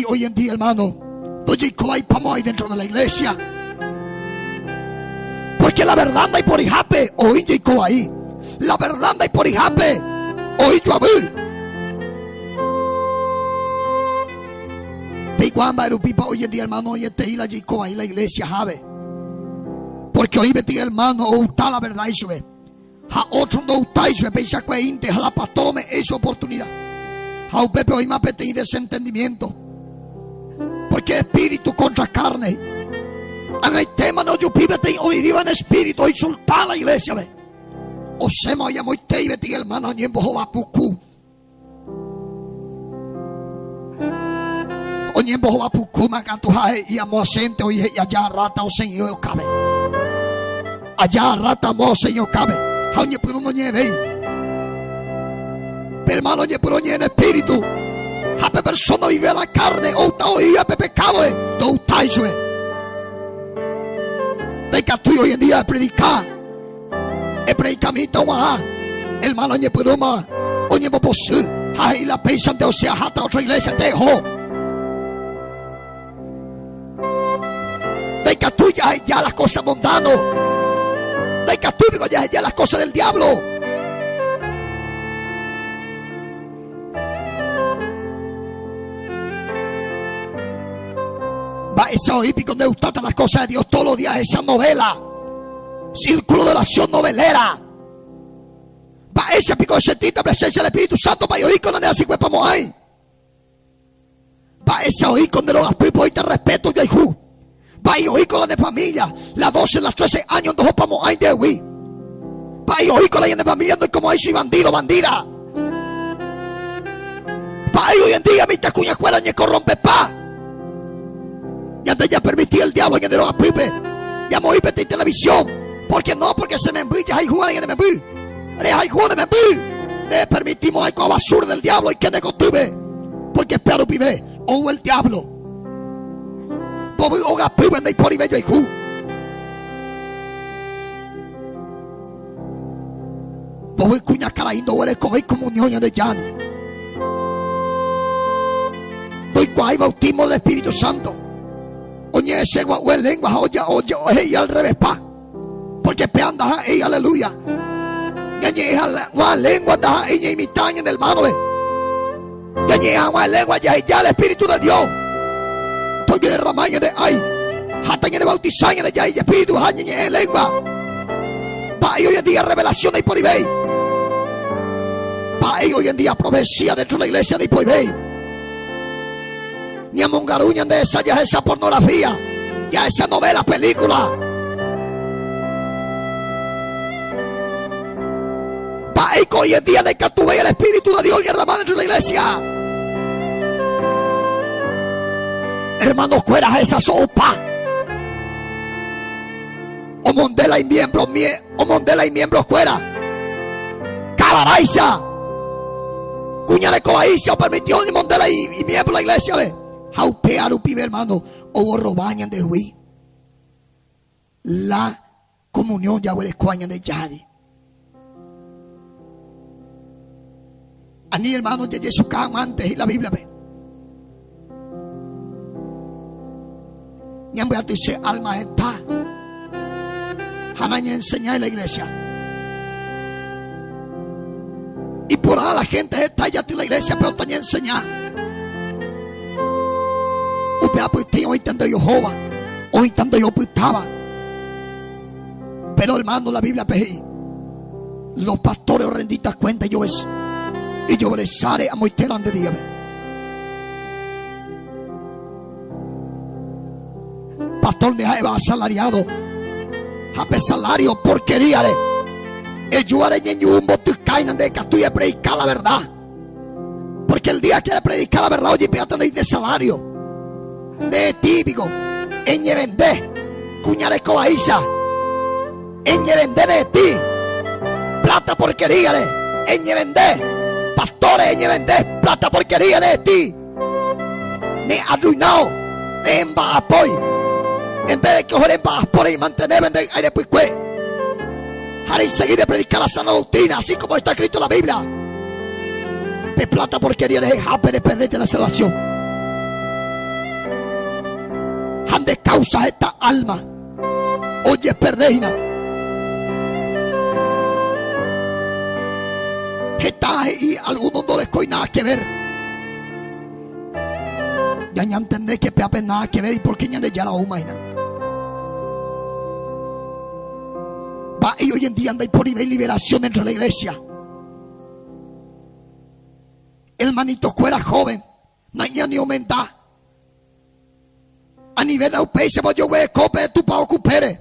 Y hoy en día, hermano, hay dentro de la iglesia. Porque la verdad anda por ijape, oí ahí. La verdad anda por ijape, oí yo Pipa hoy en día, hermano, hoy este la ahí la iglesia, jabe. Porque hoy metí hermano, o está la verdad y ve. Ha otro no está y ve, que la pastor me hizo oportunidad. Ha pepe hoy más petí desentendimiento. Porque espíritu contra carne. En el tema no yo pídete hoy viva en espíritu, insultar a la iglesia, ve. O se me oye muy te y betí hermano, ni en puku. Oñembo puku makatujae y amo acente oye y allá rata o señor cabe. Allá rata mo señor cabe. Oye pero no ñeve. Hermano oye pero en espíritu. Hape persona vive la carne o ta oía pe pecado eh. Do taisue. De que tú hoy en día predicar. E predicamento wa. Hermano oye pero ma. Oye posu. Ay la pensa de o sea hasta otra iglesia te dejó. De que tú ya, ya las cosas mundanas. De que tú digo ya, ya las cosas del diablo. Va esa hípico donde usted las cosas de Dios todos los días, esa novela. Círculo de oración novelera. Va ese pico de sentir la presencia del Espíritu Santo para oír con la así que vamos ahí. Va esa oír con de los pipos y te respeto yo y Va y oír con la de familia, las 12, las 13 años, dos vamos ahí de hoy. Va y oír con la de familia, no como ahí soy bandido, bandida. Va y hoy en día mi tacuña escuela ni corrompe pa. Y antes ya permití el diablo en el pipe. Ya moí en televisión. Porque no, porque se me envilla, hay jugar en el me Hay jugar en el permitimos hay con basura del diablo y que negotive. Porque espero vive o el diablo. Oga pibe de por y bello y ju. Voy cuña caraindo huele con comunión de llano. Doy cuay bautismo del Espíritu Santo. Oye ese o lengua oye oye oye al revés pa. Porque peanda ey aleluya. Ya lengua da ella imitan en el hermano. Ya lengua ya ya el Espíritu de Dios. Estoy derramando de ay. Hasta en el bautizar en ya el Espíritu en lengua. Pa hoy en día revelación de por y Pa hoy en día profecía dentro de la iglesia de por y Ni a mongaruñan de esa ya esa pornografía, ya esa novela, película. Pa hoy en día de que tú veas el Espíritu de Dios derramado dentro de la iglesia. Hermanos, cueras esa sopa. O mondela y miembros, o mondela y miembros fuera. Cabaraiza. Cuña de coaiza permitió ni mondela y, y miembro de la iglesia. Ve. Jaupea pibe hermano. O robañan de hui. La comunión ya huele cuaña de yadi. Ani hermano de Jesús antes y la Biblia ve. Ñambe dice alma está. Hanaña enseñar en la iglesia. Y por ahí la gente está ya en la iglesia, pero está enseñar. Usted pues hoy estando yo joven, hoy estando yo estaba. Pero hermano, la Biblia pedí. Los pastores renditas cuenta yo es. Y yo les sale a moiteran de día. Pastor de Jaiba asalariado. Jape salario porquería de. Ellos haré un botucaina de que tú y predicar la verdad. Porque el día que predicar la verdad, oye, pégate de salario. De típico. Eñe Cuña de coaiza. Eñe de ti. Plata porquería de. Eñe Pastores, eñe Plata porquería de ti. Ni arruinado. En apoy. En vez de coger en por y mantener en aire pues Haré seguir de predicar la sana doctrina, así como está escrito en la Biblia. De plata porquería de hape de perderte la salvación. causa heta alma ojeperde hína. Heta he'i alguno ndorekói nada que ver. Ya ñantende que péape nada que ver y porque Ñandejára oúma hína. Mba'e hoy en día ndaiporivéi liberación dentro de la iglesia. Hermanito-kuéra joven, naiñani omenda. Anivéna upéichapa ojoguereko pe tupao kupére.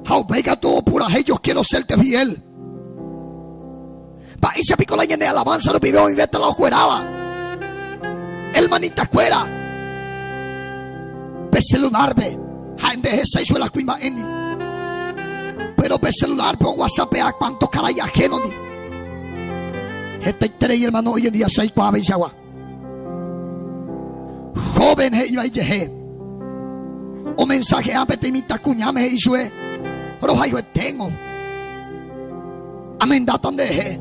Ha upéi katu opurahéi Yo quiero serte fiel. Mba'éicha piko la ñane alabanza rupive oĩvéta la okueráva. Hermanita-kuéra, pe celular-pe ha'e ndehesái la kuimba'éndi. Pero pe celular-pe oguasapea cuánto karai ajeno-ndi. Hetaiterei hermano hoy en día se aikuaaveichagua. Joven he'íva ijehe. Omensajea peteĩ mitãkuñáme he'i chupe, Rohayhueténgo. Amendáta nderehe.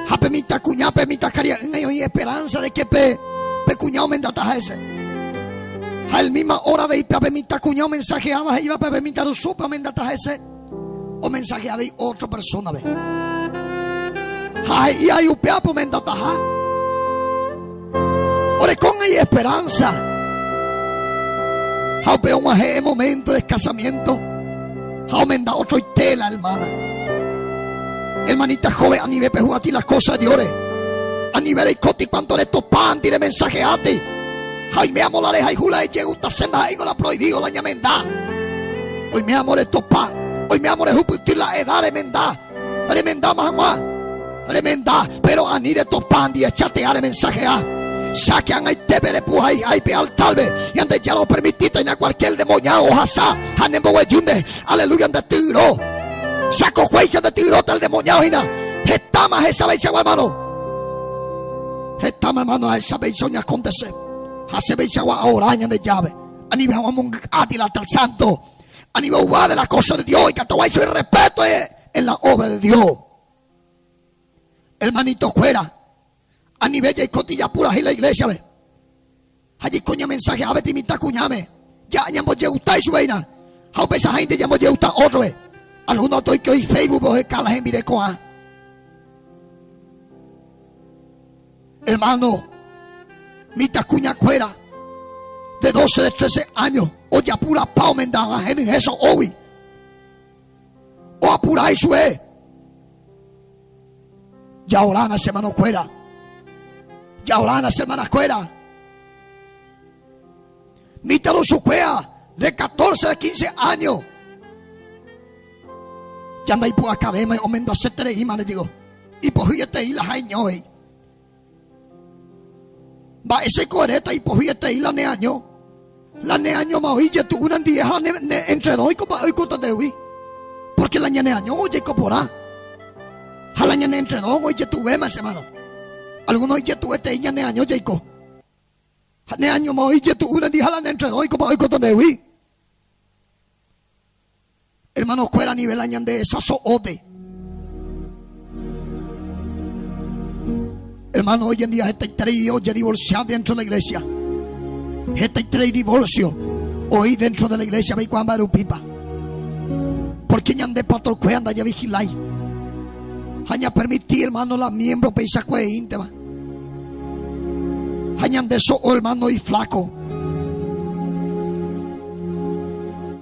Ha pe mitãkuña, pe mitãkaria'ỹme oĩ esperanza de que pe, pe kuña omendáta hese. Ha el misma hora avei pe mitãkuña omensajeáva he'íva pe mitãrusúpe omendáta hese. Omensaje avei otra persona-pe. Ha he'i ai upévape omendataha. Orekóngai esperanza. Ha upe og̃uahẽ momento de casamiento. Ha omenda otroite la hermana. Hermanita joven, anive pehuati las cosas de Dios. Anive reikóti cuanto retopa anti remensajeáti. Ha oime amo la rehayhu la ejegusta senda ha'éngo la prohibido la ñamenda. Oime amo retopa, oime amo rehupyty la edad remenda, remendáma hag̃ua, remenda, pero ani retopa ndi echatea remensajea. Cháke ag̃aitépe repuhaiha pe altarpe, Ñandejára opermitíta hína cualquier demoñado ohasa ha nemboguejy nde, aleluya, nde tyro. Chakokuéicha nde tyróta el demoñado hína. Hetáma hesaveichagua hermano. Hetáma hermano ahechaveicha oñakontese. Ha cheveichagua aorá Ñandejáve. Anive hag̃ua omongy'áti el altar santo. Anive oguá de la cosa de Dios ikatuguáicha irrespeto en la obra de Dios. Hermanito kuéra, anive jaikóti japurahéi la iglesia-pe. Ha jaiko ñamensajeha peteĩ mitãkuñáme, ja ñambojeuta ichupe hína. Ha upeichaháinte ñambojeuta ótrope. Alguno otoike oĩ Facebook-pe oheka la hembireko'ã. Hermano, mitãkuñakuéra de 12, de 13 años ojapurapa omendáva henyhẽ so'ógui. Oapura ichupe. Jaorána che hermanokuéra. Jaorána che hermanakuéra. Mitãrusukuéra de 14, de 15 años. Ya ndaipu'akavéma omendasetereíma le digo. Ipohyietei la ha'eño he'i. Mba'éichaiko eréta ipohyietei la neaño. La neañóma oĩ jetu'u nandie ha ne, ne entredói ko mba'e oikóta ndehegui. Porque la ñaneaño ojeiko porã. Ha la ñane entredón oijetu'uvéma, che hermano. Algunos ijetu'uetei ñaneaño jaiko. Ha neañóma oĩ jetu'u nandie ha la ne entredói ko mba'e oikóta ndehegui. Hermano-kuéra anive la ñande saso'óte. Hermano, hoy en día hetaiterei ojedivorcia dentro de la iglesia. Hetaiterei divorcio oĩ dentro de la iglesia peikuaa mba'e rupípa. Porque ñande pastor-kuéra ndajavigilái. Ha ñapermiti, hermano, la miembro peichakueínteva. Ha ñande so'o hermano y flaco.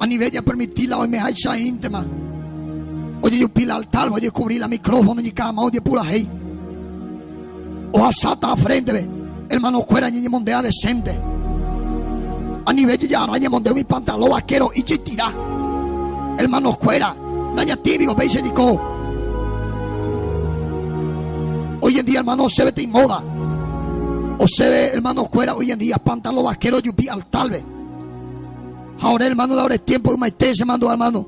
Anive japermiti la oimeháicha íntema. Ojejupi la altar, ojecubri la micrófono, oñekáma, ojepurahéi. Ohasáta a frente-pe, hermano-kuéra ñañemondea decente. Anive jeja'arã ñamonde umi pantalón vaquero ijeitira. Hermano-kuéra, nañatĩviko péicha jeko. Hoy en día, hermano, se ve moda. O se ve, hermano, fuera hoy en día, pantalón vaquero, yupi al talve. Ahora, hermano, de ahora es tiempo, maite se mandó, hermano.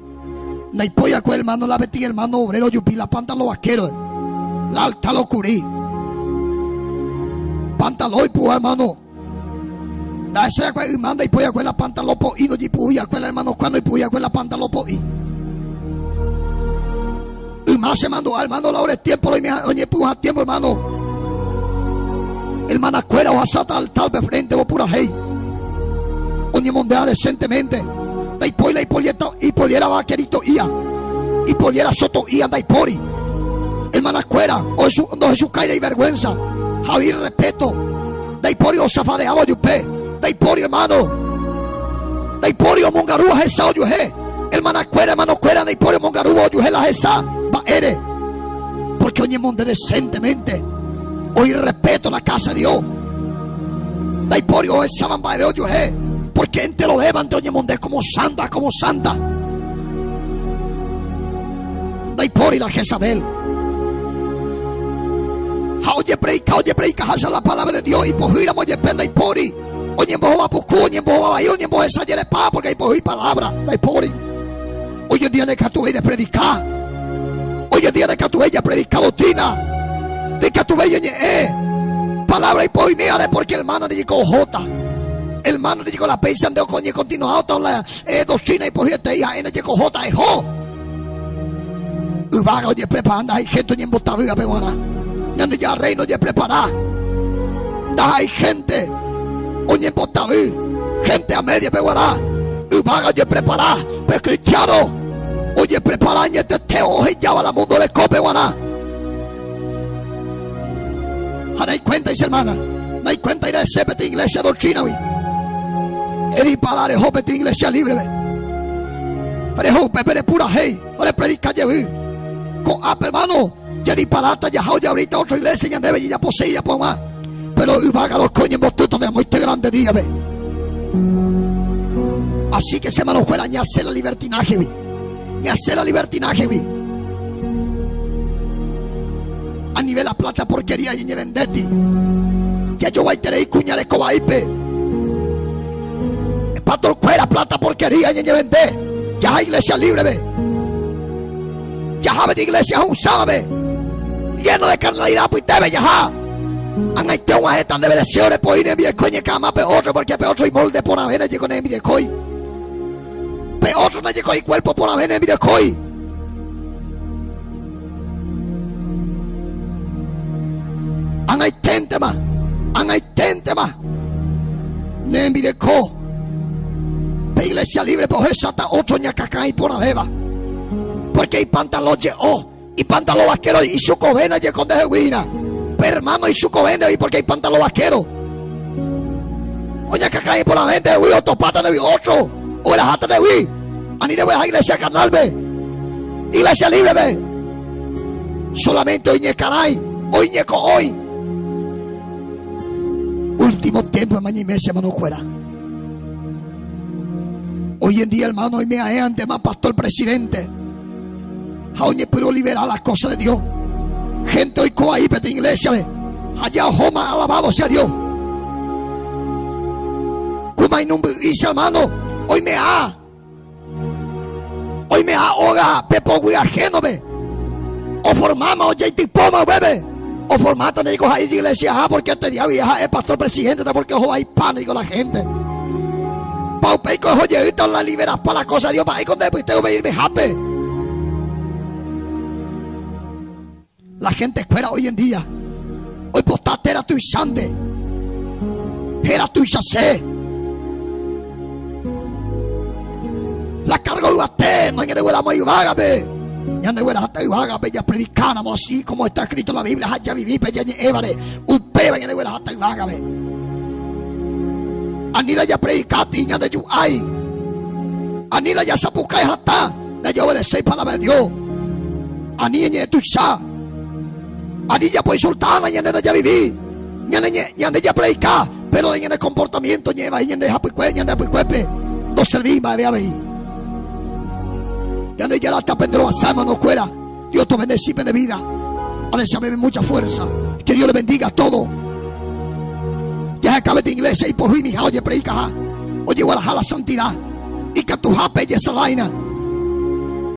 Naipoya con hermano, la betí, hermano, obrero, yupi, la pantalón vaquero. La alta lo cubrí. Pantalón y púa, hermano. Da ese manda y polla con la pantalón po y no yipuya con la hermano cuando y puya con la pantalón po y. Y más se mandó, hermano, la hora es tiempo, lo oye, puja tiempo, hermano. Hermana cuera o asata al tal de frente, vos pura hey. Oñemondea decentemente. Ndaipói la ipolieta, ipoliera vaquerito ia. Ipoliera soto ia ndaipóri. Hermanakuéra, ndohechukáire ivergüenza. Ha oĩ respeto. Ndaipóri osafadeáva ojupe. Ndaipóri hermano. Ndaipóri omongarúva hesa ojuehe. Hermanakuéra, hermanokuéra, ndaipóri omongarúva ojuehe la hesa. Mba'ére? Porque oñemonde decentemente. Oĩ respeto la casa de Dios. Ndaipóri ohecháva mba'eve ojuehe, porque enterovévante oñemonde como santa, como santa. Ndaipóri la Jezabel. Ha ojepredika, ojepredikaháicha la palabra de Dios, ipohýiramo jepe ndaipóri. Oñembohova puku, oñembohova vai, oñembohesa jerepa, porque ipohýi palabra, ndaipóri. Hoy en día ndaikatuvéi repredika. Hoy en día ndaikatuvéi japredika doctrina. Ndaikatuvéi oñe'ẽ palabra ipohýimíare porque hermano ndijeko ohóta. Hermano ndijeko la péicha nde oñekontinuáta la eh, doctrina ipohyietei ha'e ndajeko ohóta eho. Yvága ojeprepara ndaha'éi gente oñembotavývape g̃uarã. Ñandejára reino ojeprepara ndaha'éi gente oñembotavy gente a mediape g̃uarã. Yvága ojeprepara pe cristiano ojeprepara añetete ohejáva la mundo rekópe g̃uarã. Ha naikuéntai che hermana, naikuéntai rese peteĩ iglesia doctrina-gui. Edipara reho peteĩ iglesia libre-pe. Reho upépe repurahéi, repredika jevy. Ko'ápe hermano, jadiparáta jaha ojeabrita otro iglesia ñandéve jejapose jajapo hag̃ua. Pero yvága rokẽ oñembotýta nde grande día-pe. Así que che hermano-kuéra ñasẽ la libertinaje-gui. Ñasẽ la libertinaje-gui. Anive la plata porquería ñeñevendéti. Jajoguaiterei kuña reko vaípe. Pastor-kuéra plata porquería ñeñevende. Jaha iglesia libre-ve. Jaha de iglesia ho'usãvape. Lleno de carnalidad apytépe jaha. Ag̃aite og̃uahẽta ndéve deseo repoi rembirekói ñekãma pe otro porque pe otro imolde porãve rejeko ne rembirekói. Pe otro ndajeko icuerpo porãve ne rembirekói. Ag̃aiténtema, ag̃aiténtema ne rembireko pe iglesia libre-pe ohecháta otro ñakakã iporãvéva. Porque ipantalón je'o, ipantalón vaquero ichukove ndajeko ndeheguína. Pe hermano ichukove ndehegui porque ipantalón vaquero. Oñakakã iporãve ndehegui otopáta ndehegui otro, ogueraháta ndehegui. Ani regueraha iglesia carnal-pe, iglesia libre-pe. Solamente oñekarãi, oñeko'õi. Último tiempo, hermano, y hermano, fuera. Hoy en día, hermano, hoy me ante más pastor presidente. Ha oñepyrũ liberar las cosas de Dios. Gente hoy ahí, pete iglesia, ve. Allá ojoma, alabado sea Dios. Kuma inumby'ícha, hermano. Hoy me ha. Oimeha óga pepoguy ahénope, oformáma ojaitypóma upépe, oformáta niko ha'e ijiglesiaha porque este día guive ha'e pastor presidente porque oho vaipa niko la gente. Pa upéiko oho jeýta la liberapa la cosa Dios mba'éiko nde pyte upe irmehápe. La gente kuéra hoy en día oipota téra tuichánte, héra tuichase. La carga yvate no ñandegueramo yvágape, ñandeguerahata yvágape japredikáramo así como está escrito en la Biblia ha javivi pe ñañe'ẽvare, upéva ñandeguerahata yvágape. Ani la japredikáti ñandeju'ái, ani la jasapukái hatã. Ndajaobedeséi palabra de Dios. Ani ñañe'ẽ tuicha. Ani japoinsultána ñande ndajavivi. Ñande, ñande japredika, pero de ñane comportamiento ñe'ẽ vai ñande hapykue, ñande apykuépe ndoservíi mba'eve avei. Ñandejára tapenderovasa, hermanokuéra. Dios te bendice de vida. A desearme mucha fuerza. Que Dios le bendiga a todos. Ya acabe de iglesia y por mi oye predica. Oye, a la santidad. Y que tu jape y esa vaina.